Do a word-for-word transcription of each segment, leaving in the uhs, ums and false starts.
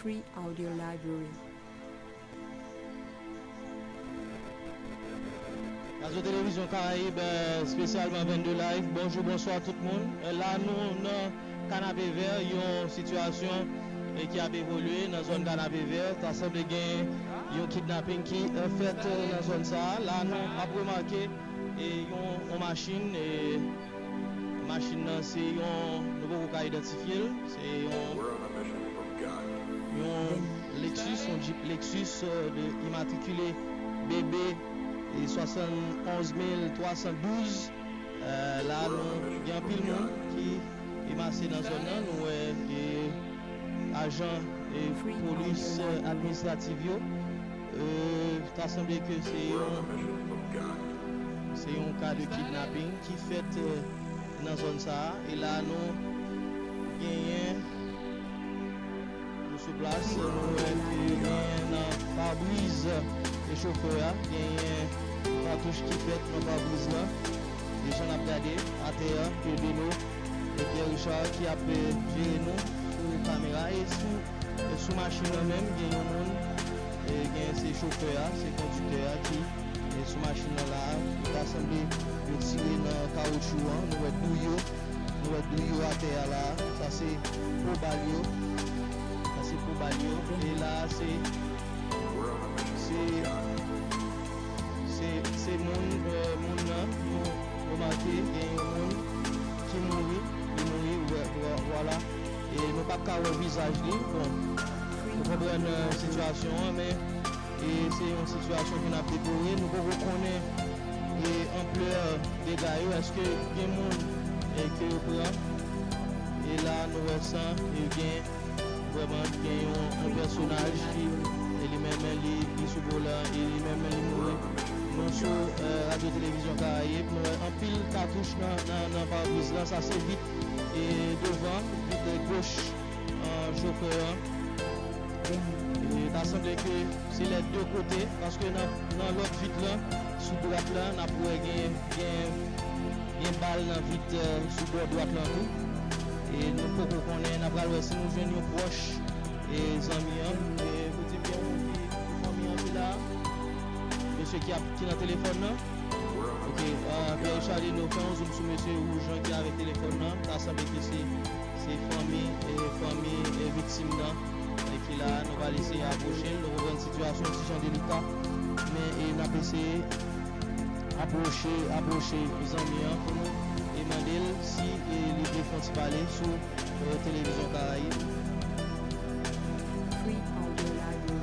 Free Audio Library. Radyo Televizyon Karayib, eh, espesyalman Vennde Live. Bonjou, bonswa tout moun. Eh, la nou nan Kanapevè, yon sitiyasyon, eh, ki ap evolye nan zòn Kanapevè. Ta sanble gen yon kidnaping ki, eh, fèt, eh, nan zòn sa a. La nou ap remake, eh, yon, yon machin, eh, machin nan se yon, nou poko ka idantifye l, se yon, yon Lexus, yon Jeep Lexus, eh, de imatrikile B B, eh, swasann onz mil twa san douz. Eh, la nou gen anpil moun ki, eh, mache nan zòn nan, nou wè, eh, ajan, eh, polis, eh, administratif yo. Eh, ta sanble ke se yon, se yon ka de kidnaping ki fèt, eh, nan zòn sa a. E la nou genyen, nou sou plas, nou wè ke genyen nan pabriz e chofè a, genyen katouch ki fèt nan pabriz la. E jan n ap gade atè a, ke Deno e Pierre Richard ki ap, eh, jere nou sou kamera e sou, e sou machin nan menm, gen yon moun, e gen se chofè a, se kondiktè a ki, e sou machin nan la a. Li ta sanble yo tire nan kawotchou an, nou wè douy yo, nou wè douy yo atè a la a. Sa se po bal yo, sa se po bal yo. E la a se, se, se, se moun, eh, moun nan, nou remake gen yon moun ki mouri, li mouri, vwa-, vwa-, vwala. E nou p ap ka wè vizaj li. Bon, nou konprann, eh, sitiyasyon an, men, e se yon sitiyasyon ke n ap deplore. Nou poko konnen, e anplè dega yo, èske gen moun, e ke yo pran. E la nou wè san, e gen vrèman gen yon, yon pèsonaj ki, e li menm li, li sou volan, e li menm li mouri. Nou sou, eh, Radyo Televizyon Karayib, nou wè anpil katouch nan, nan, nan pabriz lan, sa se vit, e devan, vit goch, eh, chofè an. E ta sanble ke se lè de kote, paske nan, nan lòt vit lan, sou dwat lan, n ap wè gen, gen, gen bal nan vit, eh, sou bò dwat lan tou. E nou poko konnen, n ap pral wè si nou jwenn yon pwòch, e zanmi an. E pou di m gen yon moun ki, ki fanmi an ki la, mesye ki ap, ki nan telefòn nan. Ok, eh, Pierre Richard, nou fè yon zoom sou mesye wouj lan ki avèk telefòn nan. Ta sanble ke se, se fanmi, e fanmi, e viktim nan, e ki la, nou pral eseye apwoche l. Nou konprann sitiyasyon ti jan delika, men, e n ap eseye apwoche, apwoche zanmi an pou nou, e mande l si, e li vle fè yon ti pale sou, e, Televizyon Karayib. Free Audio Library.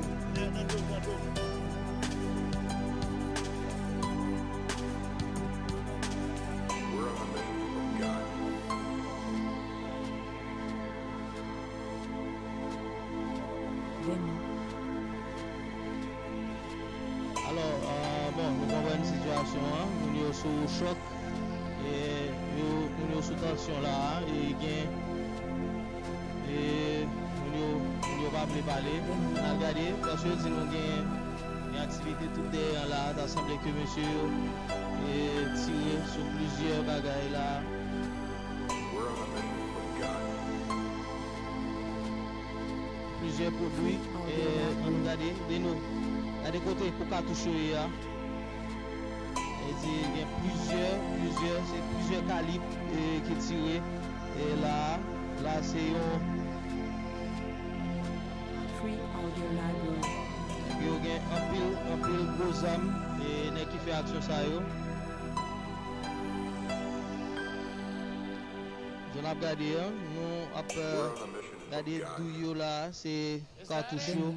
Vennde. Alò, ah, bon, nou konprann sitiyasyon an. Moun yo sou chòk. E yo, moun yo sou tansyon la a. E gen, e moun yo, moun yo pa vle pale. N al gade, paske yo di nou gen, gen aktivite tout dèyè an la a. Ta sanble ke mesye yo, e, tire sou plizyè bagay la a. Plizyè pwodui, e, ann gade, de nou, gade kote pou katouch yo ye a. E di gen plizyè, plizyè, se plizyè kalib, e, ki tire, e, la a. La se yon Free Audio Library. Nèg yo gen anpil, anpil gwo zam, e, nèg ki fè aksyon sa yo. Jan n ap gade an, nou ap, eh, gade douy yo la a, se katouch yo,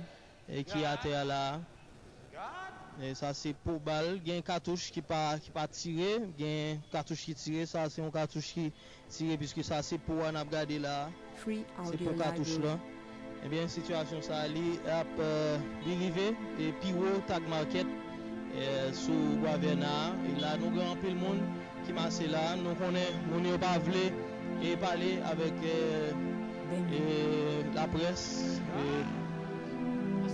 e, ki atè a la a. E sa se po bal, gen katouch ki pa, ki pa tire, gen katouch ki tire, sa se yon katouch ki tire, piske sa se po a n ap gade la a. Se po katouch lan. Ebyen, sitiyasyon sa a, li ap, eh, li rive, e, pi wo Tag Market, eh, sou Bwa Vèna a. E la, nou gen anpil moun ki mache la. Nou konnen moun yo pa vle, e, pale avèk, eh, eh, laprès, eh,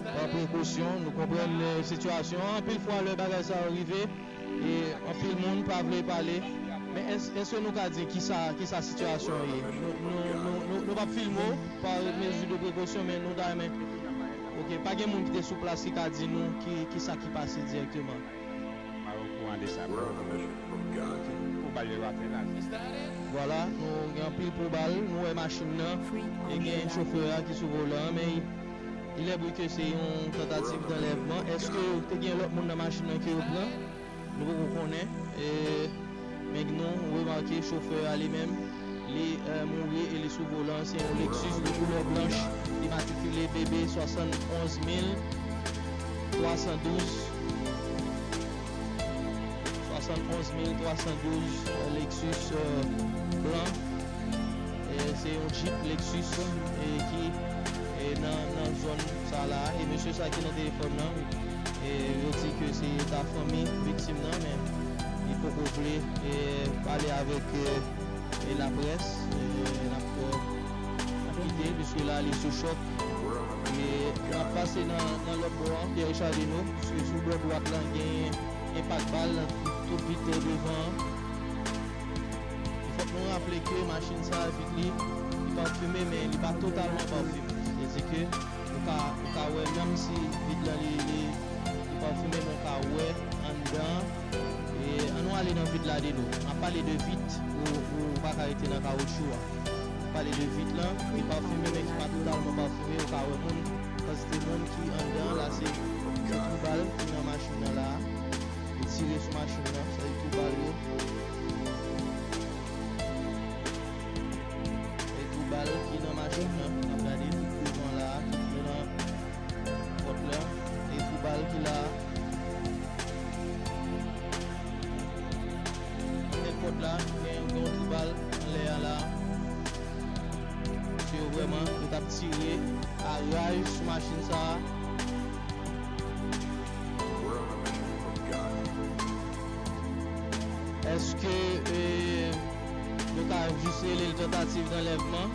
pa prekosyon. Nou konprann, eh, sitiyasyon an. Anpil fwa, lè bagay sa yo rive, e anpil moun pa vle pale, Èske nou ka di kisa, kisa sitiyasyon an ye? Nou, nou, nou, nou, nou p ap filme w pa mezi de prekosyon, men nou ta renmen. Ok, pa gen moun ki te sou plas ki ka di nou ki, kisa ki pase dirèkteman. Mwen okouran de sa, bro. Pou bal yo atè la. Vwala, nou gen anpil pou bal, nou wè machin nan, e gen chofè a ki sou volan an, men il est vrai que se yon tantativ d'enlèvement. Èske te gen lòt moun nan machin nan ke yo pran? Nou poko konnen. E, men nou remake chofè a li menm, li, eh, mouri e li sou volan. Se yon Lexus de koulè blanch, imatrikile B B swasann onz mil twa san douz. Swasann onz mil twa san douz, eh, Lexus, eh, blan. E se yon Jeep Lexus, e ki, e nan, nan zòn sa la. E mesye sa ki nan telefòn nan, e yo di ke se ta fanmi viktim nan, men li poko vle, e, pale avèk, e, e laprès. E n ap, n ap kite l, piske la li sou chòk. E n ap pase nan, nan lòt bò a, Pierre Richard Deneau, piske sou bò dwat la, gen enpak bal nan tout vit devan an. Fòk nou raple ke machin sa a, vit li, li pafime, men li pa totalman pafime. Sètadi ke ou ka, ou ka wè, menm si vit lan li, li, li pafime, men ou ka wè anndan. E ann nou ale nan vit la de nou. N ap pale de vit ou, ou pa ka rete nan kawotchou a. N ap pale de vit lan, li pafime, men ki pa totalman pafime. Ou ka wè moun, kantite moun ki anndan la, se, se twou bal ki nan machin nan la a. Li tire sou machin nan, sa se twou bal yo. E twou bal ki nan machin nan, n ap gade tout devan la, tout devan pòt la. E twou bal ki la. Anlè pòt la, gen, gen yon twou bal anlè a la. Mesye yo vrèman, yo t ap tire a raj sou machin sa a. Èske, e, nou ka jis rele l tantativ d'enlèvman,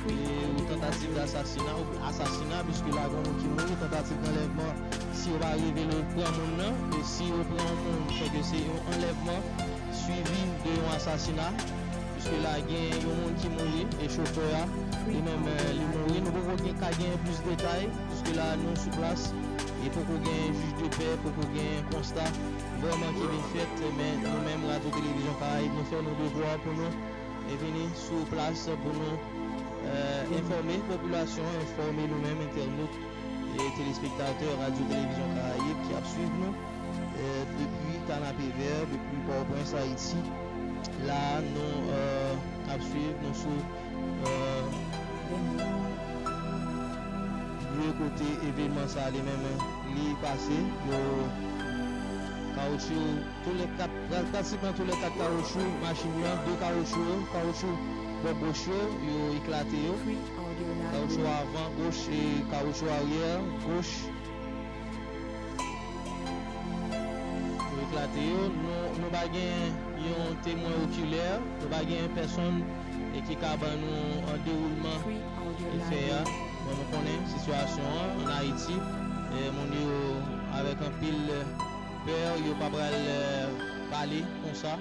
e, ou tantativ d'asasina, ou asasina, piske la gen moun ki mouri, tantativ d'enlèvman, si yo pa rive pran moun nan, e si yo pran yon moun, fè ke se yon anlèvman, swivi de yon asasina, piske la gen yon moun ki mouri, e chofè a, li menm, e, li mouri. Nou poko gen, ka gen plis detay, piske la nou sou plas, e poko gen jij de pè, poko gen konsta vrèman ki vin fèt, men nou menm, Radyo Televizyon Karayib, nou fè nou devwa pou nou, e, vini sou plas pou nou, e, enfòme popilasyon, enfòme nou menm, entènot, e telespektatè Radyo Televizyon Karayib ki ap swiv nou, e, depi Kanapevè, depi Pòtoprens, Ayiti. La, nou, e, ap swiv, nou sou, e, lye kote evènman sa a li menm li pase. Yo, kawotchou, tou lè kat, pra-, pratikman tou lè kat kawotchou machin nan, de kawotchou yo, kawotchou bò goch yo, yo eklate yo. Kawotchou avan goch e kawotchou aryè goch. Yo eklate yo. Nou, nou pa gen yon temwen okilè, nou pa gen pèsonn e ki ka ban nou an dewoulman e fè a. Bon, nou konnen sitiyasyon an ann Ayiti, e moun yo avèk anpil, e, pè, yo pa pral, e, pale konsa.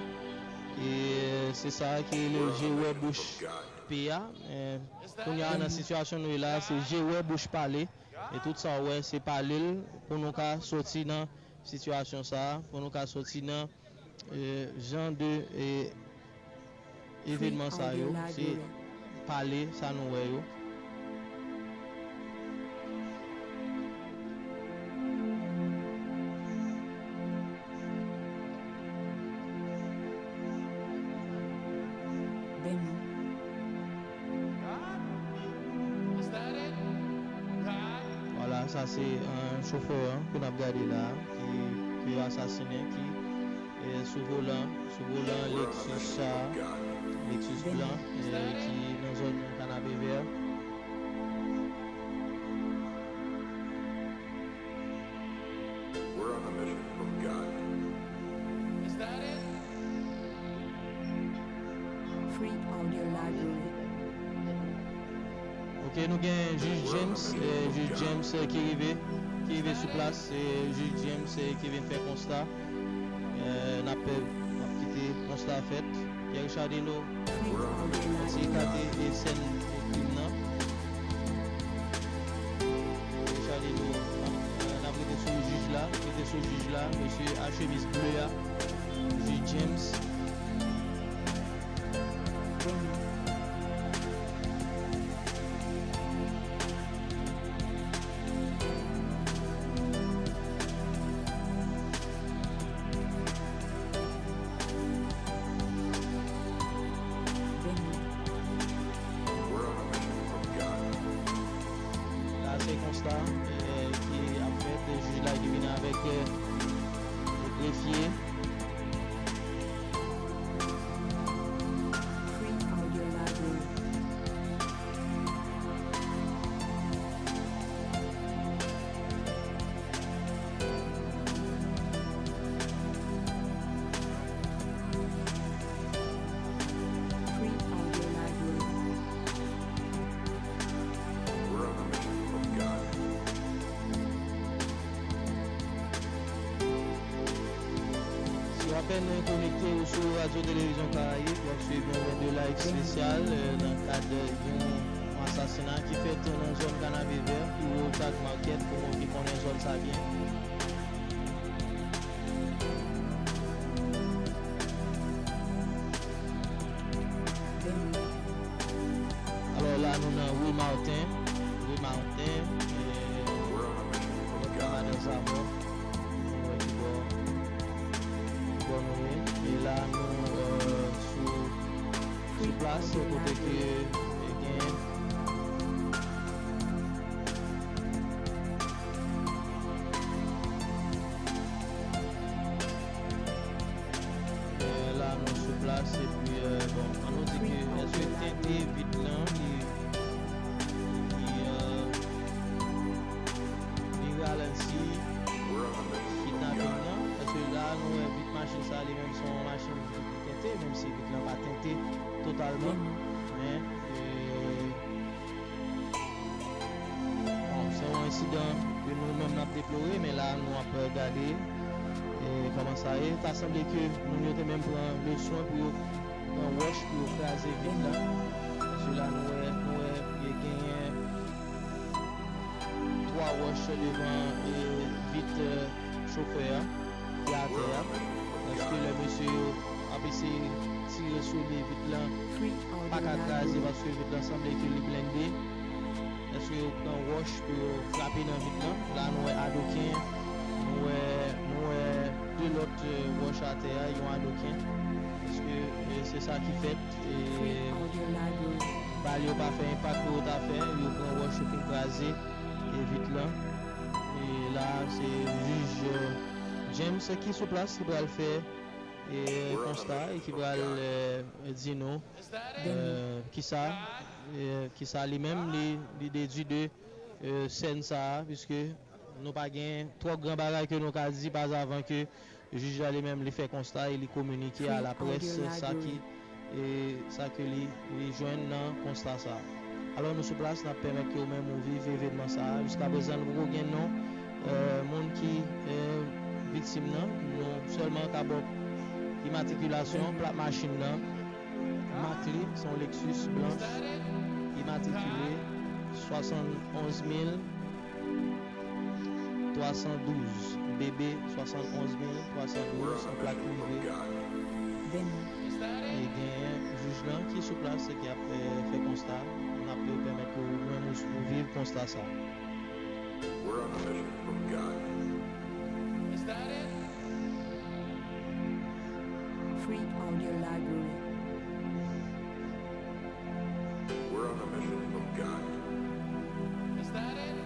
E se sa ki rele je wè bouch pe a. E kounye a, nan sitiyasyon nou ye la, se je wè bouch pale. E tout sa w wè, se pale l pou nou ka soti nan sitiyasyon sa a, pou nou ka soti nan, e, jan de, e, evènman sa yo, se pale sa nou wè yo. Vwala, sa se, e, chofè an ke n ap gade la, ki, ki yo asasinen, ki, e, sou volan, sou volan Lexus sa, Lexus blan, e, ki nan zòn Kanapevè. We're on a mission from God. Free Audio Library. Ok, nou gen jij James, e, jij James, e, ki rive, ki rive sou plas, e, jij James, e, ki vin fè konsta. E, n ap, n ap kite yon Sa fèt, Pierre Richard Deno, ti ekate e sèn krim nan. Pierre Richard Deno, n ap, n ap rete sou jij la, rete sou jij la, mesye a chemiz ble a, jij James. La se konsta, eh, ki ap fèt, jij la ki vini avèk, eh, grefye. Free Audio Library. Free Audio Library. Si w apèn konekte ou sou Radyo Televizyon Karayib, w ap swiv yon vennde live espesyal, eh, nan kad yon asasina ki fèt nan zòn Kanapevè, pi wo Tag Market, pou moun ki konnen zòn sa byen. Alò, la, nou nan Rue Martin. Rue Martin, eh, bò Madan Zamò. Nou wè ki bò, ki bò nou ye. E la, nou, eh, sou, sou plas, kote ke, eh, gen Eh, la, nou sou plas, epi, eh, bon, an nou di ke, èske tente vit lan, li, li, eh, li ralanti kidnaping nan? Paske la, nou wè vit machin sa, li menm se yon machin ki tente, menm si vit lan pa tente totalman. Men, eh, Bon, se yon ensidan ke nou menm n ap deplore, men la nou ap gade, e, kòman sa ye. Ta sanble ke moun yo te menm pran le swen pou yo pran wòch pou yo kraze vit la. Paske la nou wè, nou wè, e, genyen twa wòch devan, e, vit, e, chofè a ki atè a. Lòske lè mesye yo ap eseye tire sou li, vit lan pa ka kraze paske vit lan sanble ke li blende. Èske yo pran wòch pou yo frape nan vit lan? La nou wè adoken, nou wè, nou wè de lòt, eh, wòch atè a, yon adoken. Èske, eh, se sa ki fèt? E bal yo pa fè enpak ke yo ta fè, yo pran wòch yo fin kraze, e vit lan. E la, se jij, eh, James ki sou plas ki pral fè, eh, konsta e ki pral, eh, di nou, eh, kisa, eh, kisa li menm li, li dedui de, eh, sèn sa a, piske nou pa gen twòp gran bagay ke nou ka di pazavan ke jij la li menm li fè konsta e li kominike a laprès sa ki, e sa ke li, li jwenn nan konsta sa a. Alò, nou sou plas, n ap pèmèt ke ou menm ou viv evènman sa a. Jiskaprezan, nou poko gen non, eh, moun ki, eh, viktim nan. Nou sèlman ka ba w imatrikilasyon, plak machin nan. Mak li, se yon Lexus blanch, imatrikile swasannonz mil twa san douz, B B swasannonz mil twa san douz, an plak prive. E genyen jij lan ki sou plas ki ap, eh, fè konsta. N ap pèmèt ke ou menm ou, ou viv konsta sa. We're on a mission from God. Is that it? Free Audio Library. We're on a mission from God. Is that it?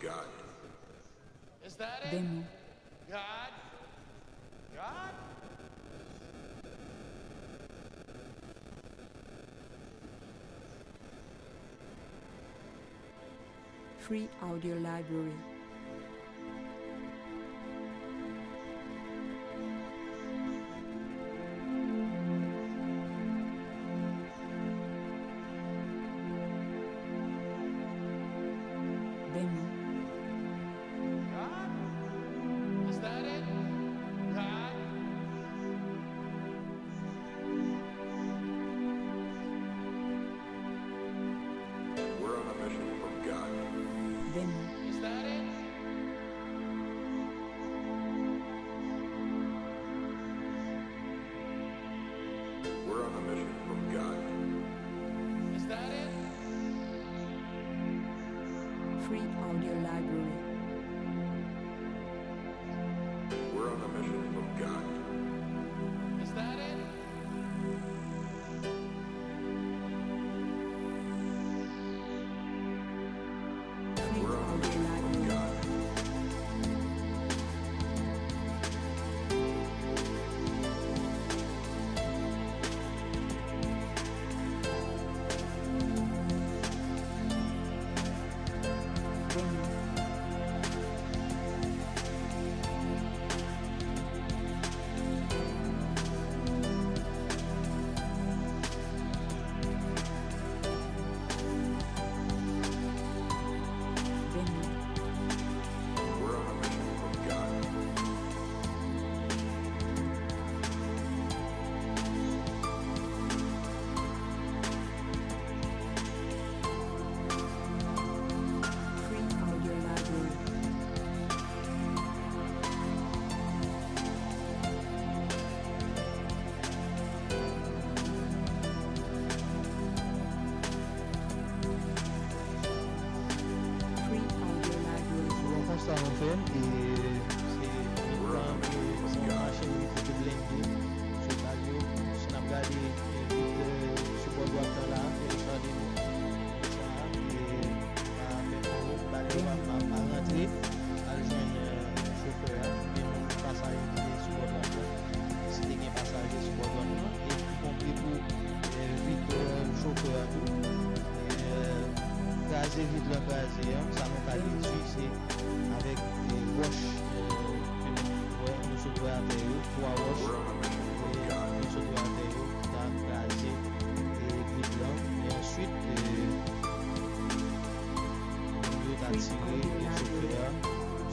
God. Is that it? Demo. God? God? Free Audio Library. Demo. God? Is that it? God? We're on a mission from God. Demo. Is that it? We're on a mission from God. Is that it? Free Audio Library. We're on a mission from God. Is that it? Free Audio Library. Free Audio Library. Free Audio Library. Bon, konsta nou fè, e se yon machin ki te blende sou kal yo. Si n ap gade, e, vit, e, sou bò dwat lan la, e, tande sa, e, pa fè fò, bagay yo pa, pa, pa rantre, al jwenn, e, chofè a, oubyen moun pasaje ki te sou bò dwat lan. Si te gen pasaje sou bò dwat lan, e ikonpri pou, e, vit, e, chofè a tou. E, kraze vit lan kraze an, sa nou ka dedui, se avèk, e, wòch, e, ke nou wè, nou sot wè atè yo, twa wòch, e, nou sot wè atè yo, ta kraze, e, vit lan. E answit, e, yo ta tire, e, chofè a.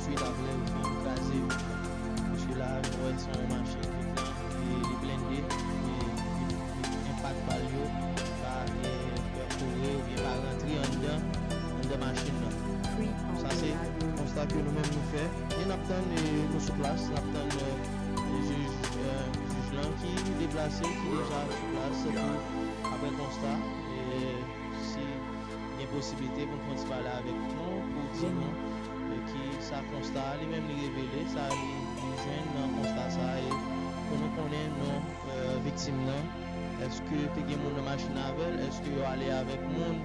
Swit apre yo fin kraze vit lan. Mesye la, nou wè se yon machin vit lan, e, li blende, e, li, li, enpak bal yo pa, e, pèfore oubyen pa rantre anndan, anndan machin nan. Sa se konsta ke nou menm nou fè. E n ap tann, e, nou sou plas, n ap tann, e, jij, e, jij lan ki deplase, ki deja sou plas pou, apre konsta, e, si gen posiblite pou n fè yon ti pale avèk nou, pou di nou, e, ki sa konsta a li menm li revele, sa li, li jwenn nan konsta sa a, e pou nou konnen non, e, viktim nan, èske te gen moun nan machin nan avè l, èske yo ale avèk moun,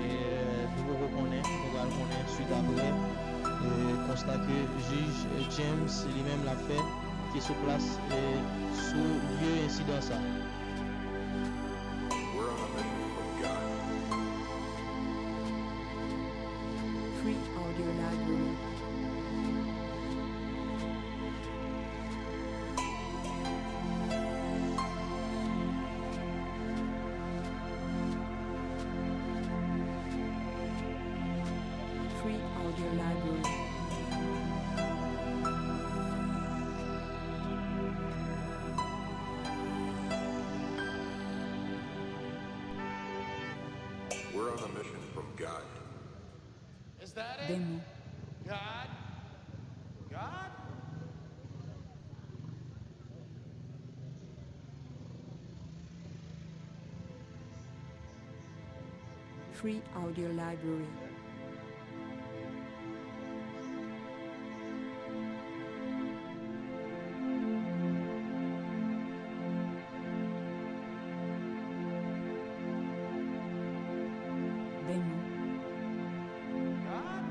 e, nou poko konnen, nou pral konnen swit apre, e, konsta ke jij, e, James li menm l ap fè, ki sou plas, e, sou lye ensidan sa. We're on a mission from God. Free Audio Library. Free Audio Library. We're on a mission from God. Is that it? Demo. God? God? Free Audio Library. Demo. God?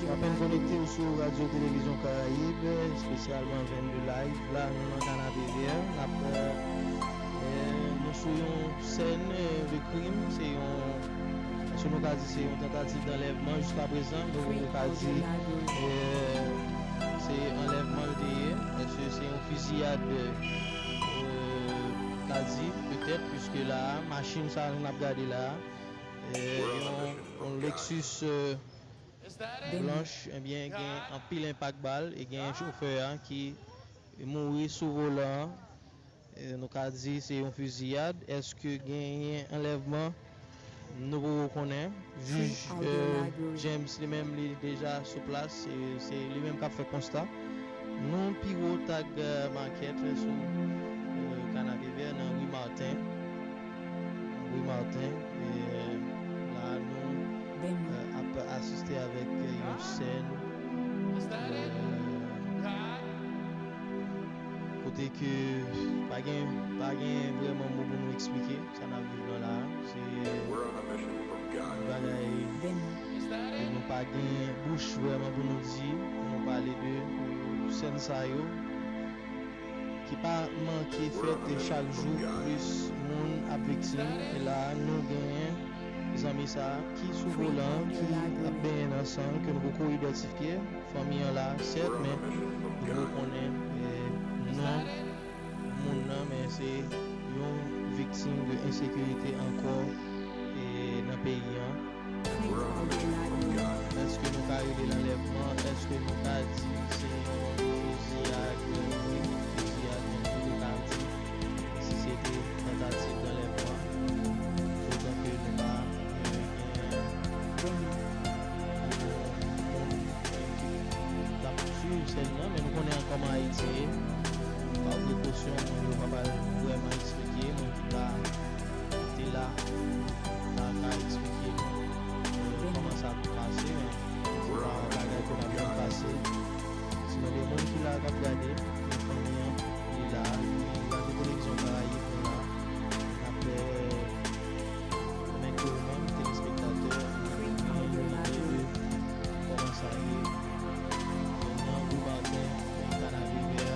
W ap konekte w sou Radyo Televizyon Karayib, espesyalman vennde Live. La, nou nan Kanapevè. N ap, eh, eh, nou sou yon sèn, eh, de krim. Se yon, èske nou ka di se yon tantativ danlèvman jiska prezan? Nou ka di, eh, se anlèvman l te ye. Èske se yon fiziyad, eh, ka di, petèt, piske la a, machin sa a nou ap gade la a, eh, yon, yon Lexus, eh, blanch, ebyen, gen anpil enpak bal e gen chofè a ki mouri sou volan an. E nou ka di se yon fiziyad. Èske genyen anlèvman? Nou poko konnen. Jij, eh, James li menm, li deja sou plas. Se, se li menm k ap fè konsta. Nou pi wo Tag, eh, Market sou, eh, Kanapevè nan ri Martin. Wi, Martin, e, la nou, eh, ap asiste avèk, eh, yon sèn, eh, kote ke pa gen, pa gen vrèman mo pou nou eksplike sa n ap viv lan la a. Se yon bagay ke nou pa gen bouch vrèman pou nou di, pou nou pale de, eh, sèn sa yo ki pa manke fèt chak jou, plis moun ap viktim. E la a, nou genyen zanmi sa a ki sou volan, ki ap benyen nan san, ke nou poko idantifye. Fanmi an la, sèt, men nou poko konnen, eh, non moun nan, men se yon viktim de ensekirite ankò, eh, nan peyi an. Èske nou ka rele l anlèvman? Èske nou ka di se yon fiziyad? Wi, fiziyad, men nou ka di si se te tantativ danlèvman, otan ke nou pa, eh, gen yon moun, eh, ki t ap swiv sèn nan, men nou konnen kòman Ayiti ye. Pa prekosyon, moun yo pa pral vrèman eksplike, moun ki ta ki te la, ta ka eksplike nou, eh, kòman sa ap pase, men se pa yon bagay ke n ap janm pase. Sinon, gen moun ki la k ap gade, nan fanmi an, li la, li Radyo Televizyon Karayib, nou la. N ap, eh, pèmèt ke ou menm, telespektatè, ou gen yon ide de kòman sa ye. Nan Wi Martin, Kanapevè,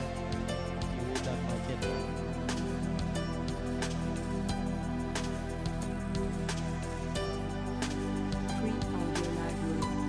pi wo Tag Market la. Free Audio Library.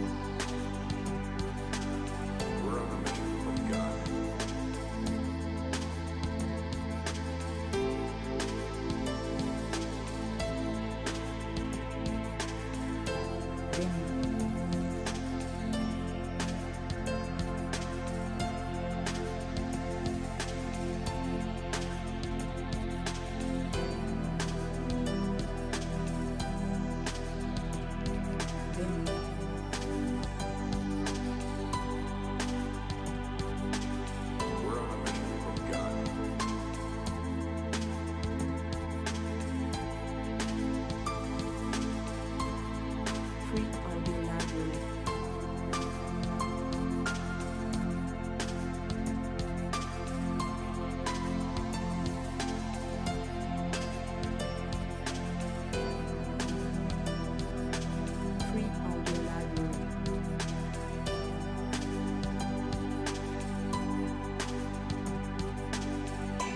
Free Audio Library. Free Audio Library.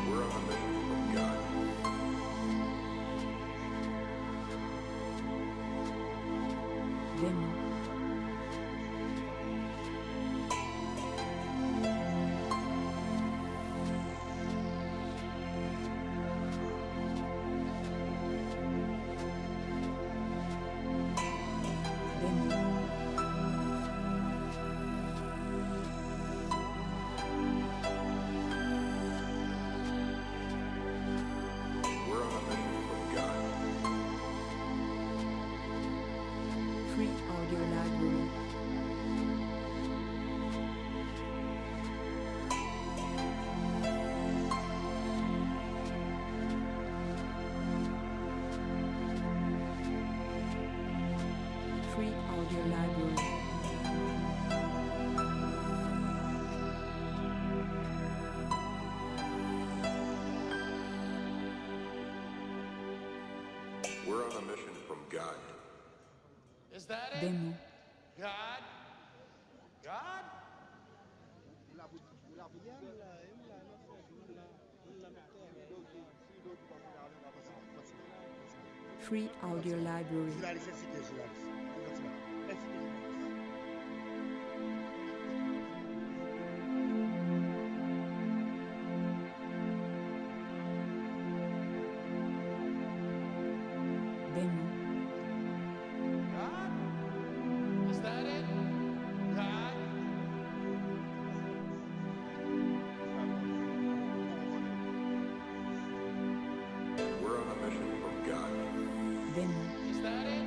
We're on a mission from God. Veni. Free Audio Library. Free Audio Library. We're on a mission from God. Is that it? Veni. God? God? Ou la pou, ou la pou di sa? Free Audio Library. Jounalis, ensite jounalis. Ensite jounalis. Demo. Is that it? God? We're on a mission from God. Demo. Is that it?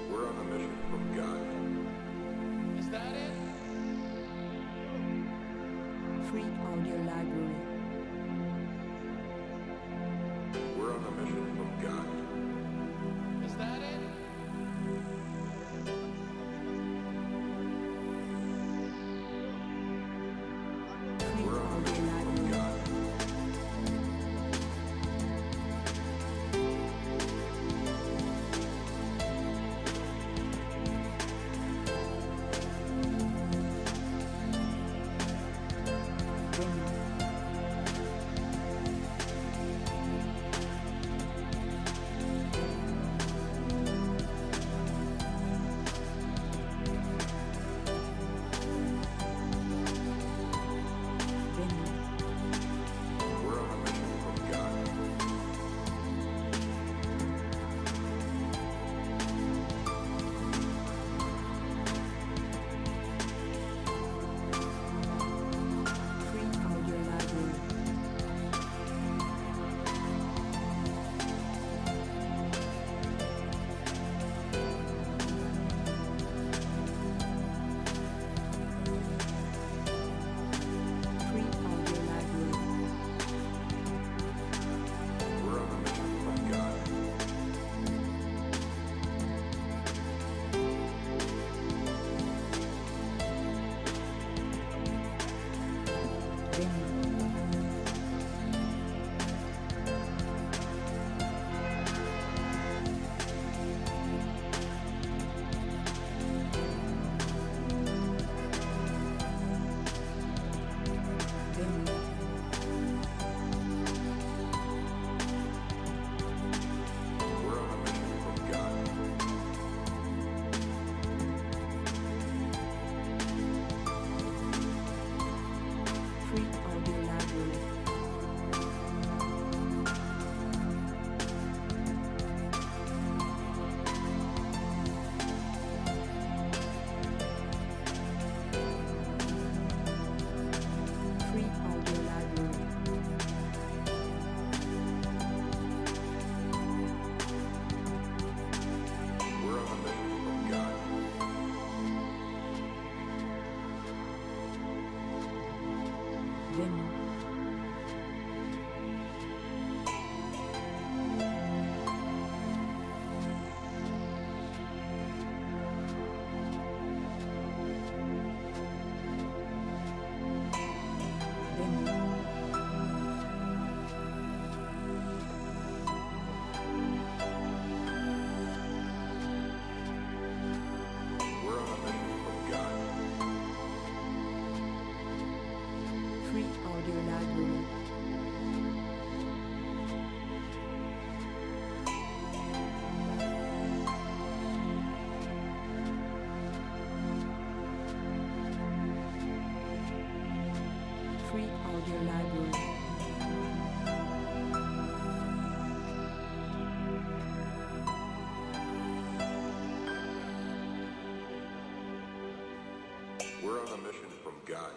We're on a mission from God. Is that it? Free Audio Library. We're on a mission from God. Is that it? Free Audio Library. Free Audio Library. Free Audio Library. We're on a mission from God.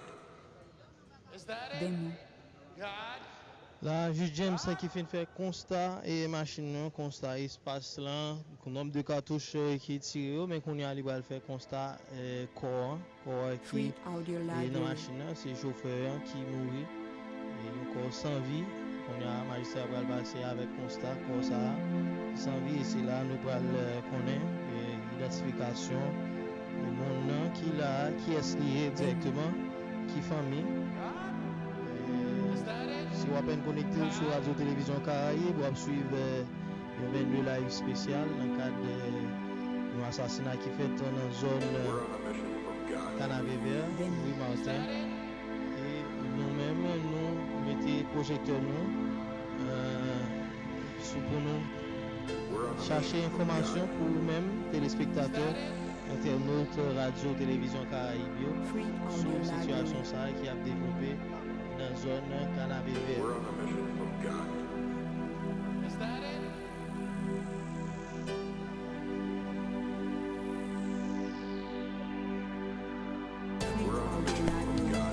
Is that it? Demo. God? La, jij James ki fin fè konsta e machin nan, konsta espas lan, nonb de katouch eh, ki tire yo, men kounye a li pral fè konsta eh, kò an, kò an ki Free Audio e nan Library. Machin nan, se chofè an ki mouri. E yon kò san vi. Kounye a, majistra pral pase avèk konsta kò sa a san vi. E se la nou pral eh, konnen eh, idantifikasyon eh, moun nan ki la a, kiyès li ye egzakteman, ki fanmi. Eh, si w apèn konekte w sou Radyo Televizyon Karayib, w ap swiv eh, Yon vennde live espesyal nan kad, eh, yon asasina ki fèt nan zòn, eh, Kanavevè, Louis Martin. E nou menm, nou mete pwojektè nou, eh, sou pou nou chache enfòmasyon pou ou menm, telespektatè, entènot Radyo Televizyon Karayib yo, sou sitiyasyon sa a ki ap devlope nan zòn Kanavevè. We're on a mission from God. Is that it? We're on a mission from God.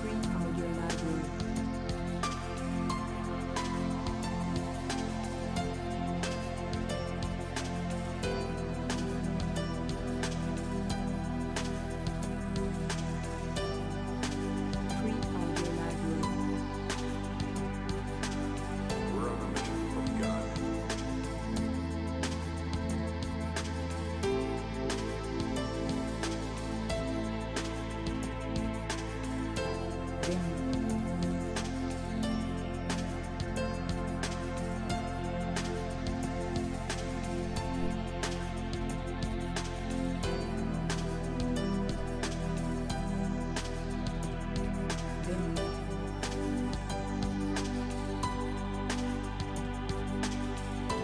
Free Audio Library. Free Audio Library. We're on a mission from God.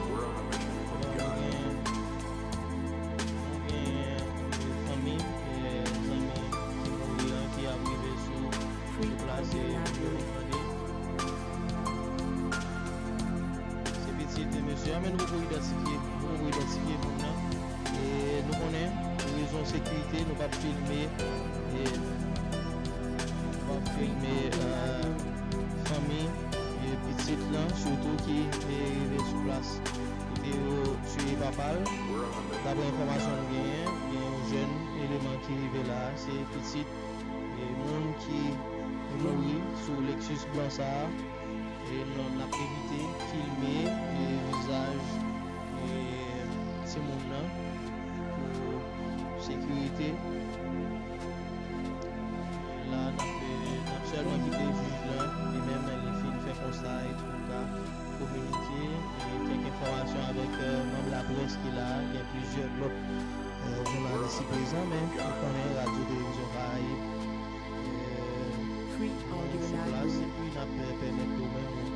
We're on a mission from God. Gen, gen fanmi, e, zanmi ki mouri an ki ap rive sou, sou plas, e, pou yo tande. Se pitit mesye a, men nou poko idantifye, nou poko idantifye moun nan. E nou konnen, pou rezon sekirite, nou p ap filme, e, nou p ap filme, e, fanmi, e, pitit lan, sitou ki, e, rive sou plas kote yo tiye papa l. Daprè enfòmasyon nou genyen, gen yon jèn eleman ki rive la, se pitit, e, moun ki mouri sou Lexus blan sa a. E n, n ap evite filme, e, vizaj, e, timoun nan pou sekirite. La, n ap, e, n ap sèlman kite jij lan, li menm, li fin fè konsta epi nou ka kominike, e, kèk enfòmasyon avèk, e, manm laprès ki la, gen plizyè lòt, e, jounalis ki prezan, men nou konnen Radyo Televizyon Karayib, e, Free Audio Library. Sou plas, epi n ap, e, pèmèt ou menm ou,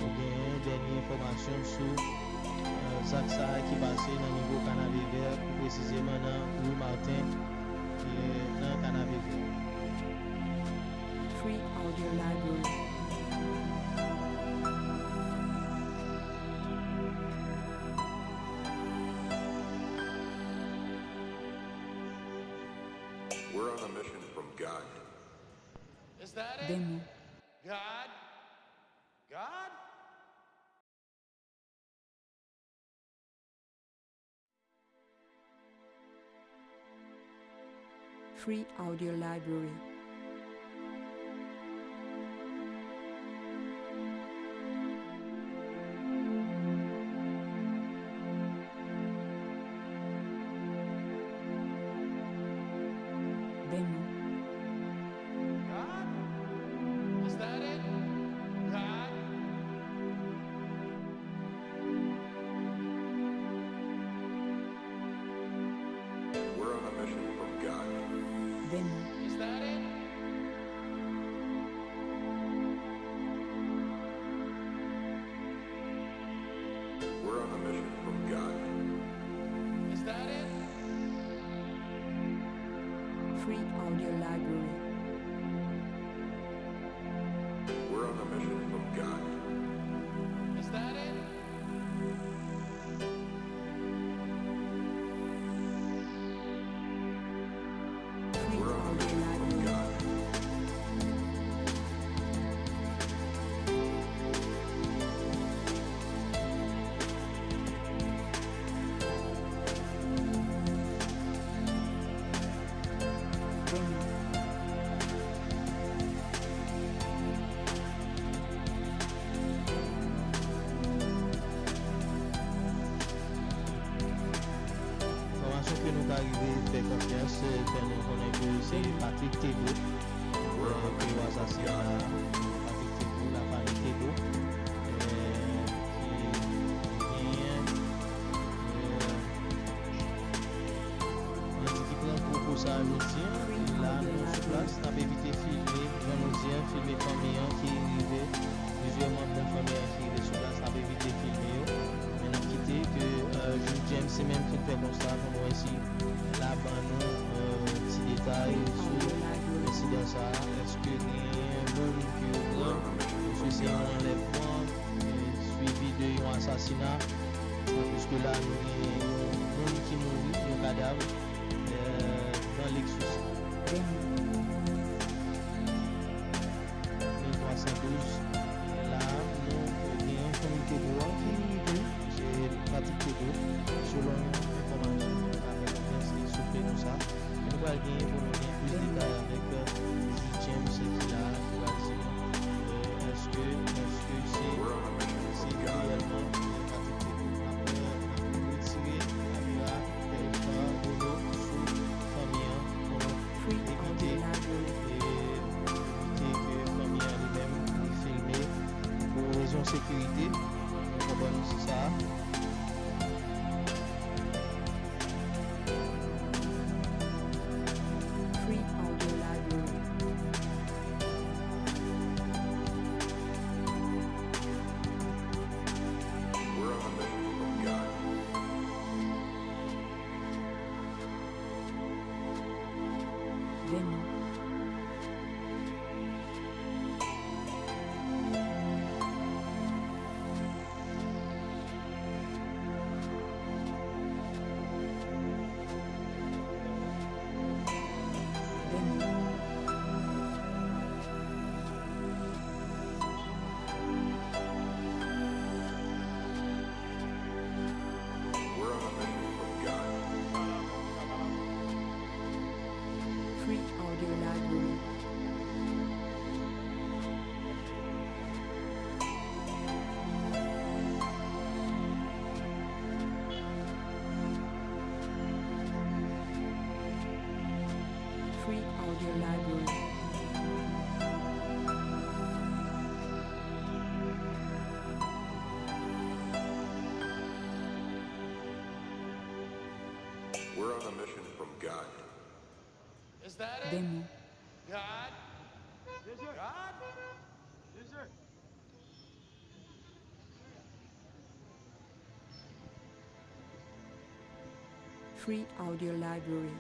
ou genyen dènye enfòmasyon sou, e, zak sa a ki pase nan nivo Kanavevè, pi presizeman nan Louis Martin, e, nan Kanavevè. Free Audio Library. We're on a mission from God. Is that it? Demo. God? God? Free Audio Library. Demo. God? Is that it? God? We're on a mission from God. Demo. Is that it? We're on a mission from God. Is that it? Free Audio Library. We're on a mission from God. Is that it? Konsa pou nou wè si l ap ban nou, euh, ti detay sou ensidan sa a. Èske gen moun ke yo pran? Èske se yon anlèvman, euh, swivi de yon asasina? Piske la, nou gen yon moun ki mouri, yon kadav, euh, nan Lexus. Mil twa san douz. La, nou genyen Fanmi Tedo a ki rive, se Patrick Tedo, selon enfòmasyon ke nou ta fè konfyans, li souple nou sa. E nou pral genyen pou nou gen plis detay avèk, euh, Jude James ki la, ki pral di nou, euh, èske, èske se, se reyèlman Patrick Tedo. N ap, n ap retire kamera, euh, Dodo sou fanmi an pou nou evite, e evite ke fanmi an li menm li filme pou rezon sekirite. Nou konprann sa. Free Audio Library. We're on a mission from God. Vèni. Free Audio Library. Free Audio Library. We're on a mission from God. Is that it? Demo. God? Yes, sir. God? Yes, sir. Free Audio Library.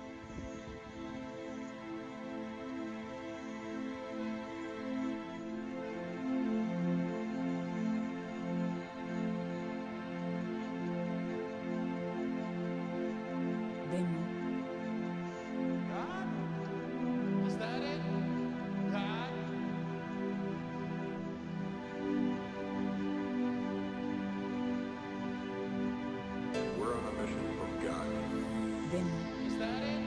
Demo. God? Is that it? God? We're on a mission from God. Demo. Is that it?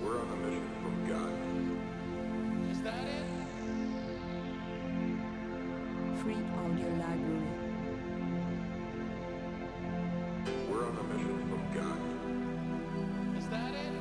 We're on a mission from God. Is that it? Free Audio Library. We're on a mission from God. Is that it?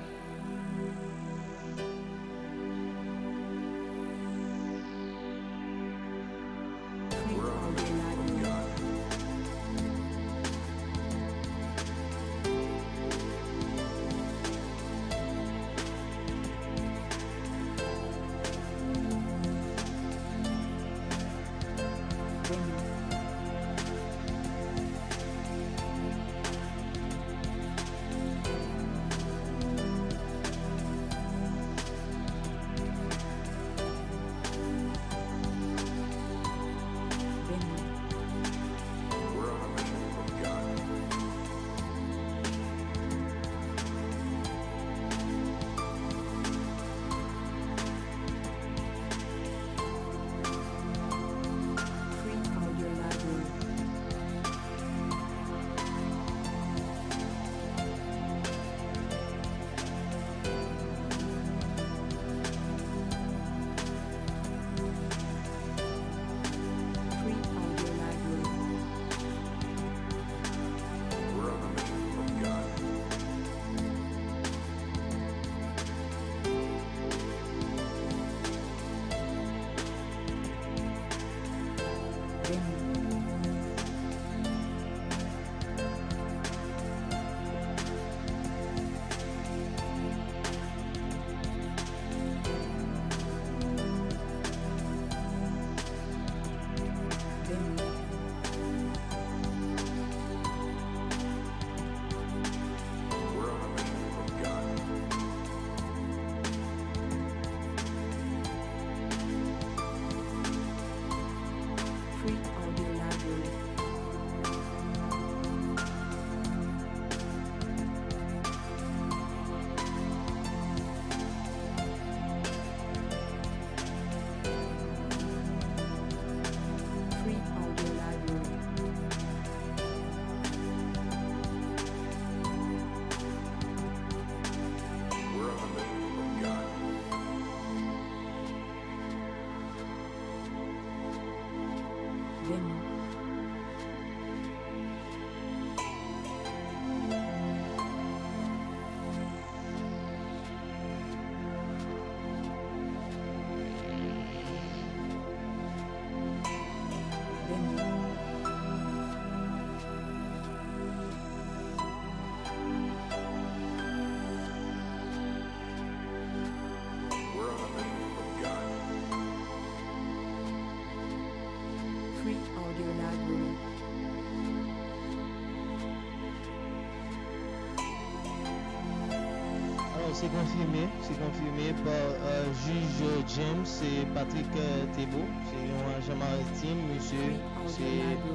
Se konfime, se konfime pa, euh, jij James, se Patrick, euh, Thébault, se yon ajan maritim, misye se, euh,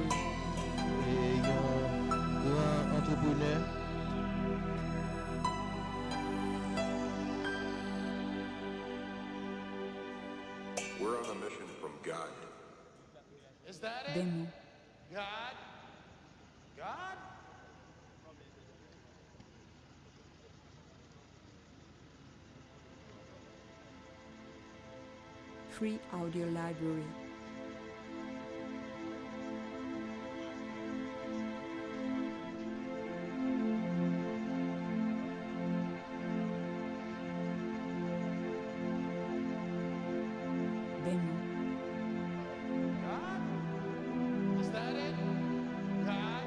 yon gran antreprenè. We're on a mission from God. Is that it? Demon. God? God? Free audio library. Demon. God? Is that it? God?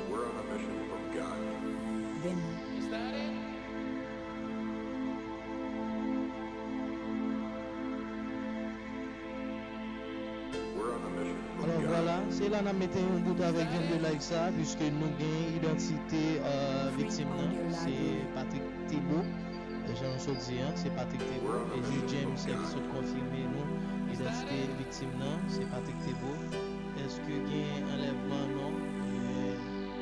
We're on a mission from God. Demon. Is that it? We're on a mission from God. Alò, vwala, se la n ap mete yon bout avèk venn de live sa, piske nou gen idantite, euh, viktim nan, se Patrick Thébault. Jan nou sot di a, se Patrick Thébault. E jij James ki sot konfime nou idantite viktim nan, se Patrick Thébault. Èske gen anlèvman? Non. E,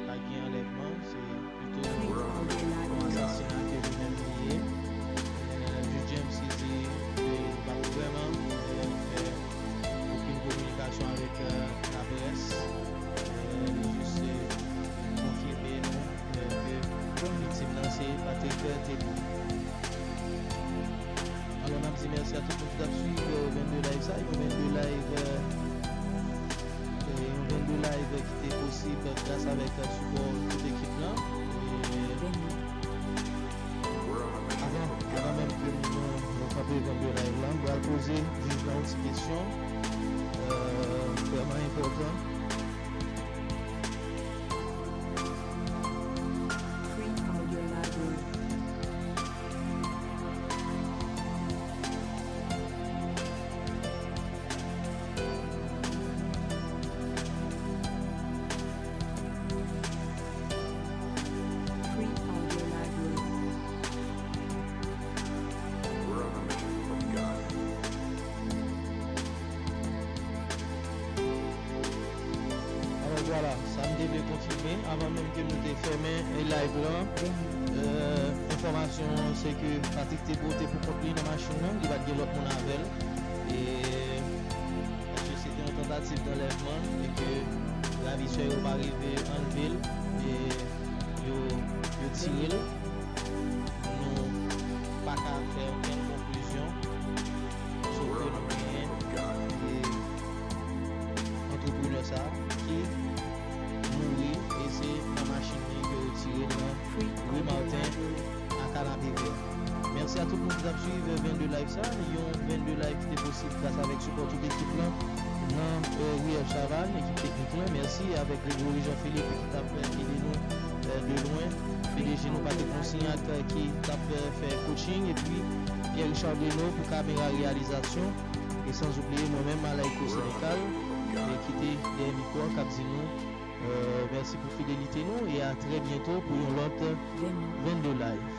pa gen anlèvman, se pito yon asasina ke li menm li ye. E, jij James ki di ke li pa t vrèman, e, fè okenn kominikasyon avèk, e, laprès. E, li jis, e, konfime nou, e, ke viktim nan se Patrick Thébault. Alò, n ap di mèsi a tout moun ki t ap swiv, e, venn de live sa, yon venn de live, e, e, yon venn de live ki te posib gras avèk, e, sipò tout ekip lan. E, avan, avan menm ke nou, nou kanpe venn de live lan, m pral poze jij lan yon ti kesyon, e, vrèman enpòtan. Free audio library. Free audio library. We're on a mission from God. Alò, vwala, sa m te vle konfime avan menm ke nou te fèmen, e, live lan. E, enfòmasyon an, se ke Patrick Thébault te pou kont li nan machin nan, li pa t gen lòt moun avè l. E, paske se te yon tantativ danlèvman, e ke ravisè yo pa rive anlve l, e yo, yo tire l. Nou pa ka fè okenn konklizyon, sof ke nou genyen, e, antreprenè sa a ki mouri, e se nan machin li ke yo tire l nan ri Marten a Kanapevè. Mèsi a tout moun ki t ap swiv venn de live sa, yon venn de live ki te posib gras avèk sipò tout ekip lan nan, e, Riyèl Chavannes, ekip teknik lan. Mèsi avèk Gregory Jean Philippe ki t ap, e, ede nou, e, de lwen. P D G nou Patrick Monsignac, e, ki t ap, e, fè coaching, epi Pierre Richard Bruno pou kamera reyalizasyon. E san oubliye mwen menm, Malaïko Sénécal, e, ki te dèyè mikwo a, k ap di nou, e, mèsi pou fidelite nou, e a trè byento pou yon lòt venn de live.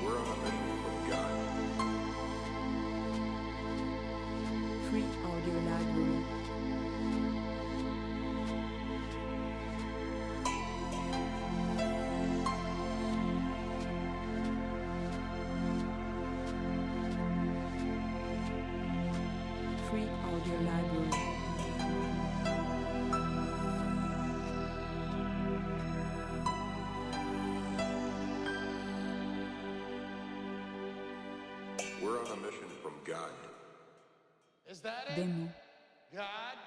We're on a mission from God. Free audio library. Free audio library. We're on a mission from God. Is that it? Demon. God?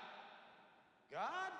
God?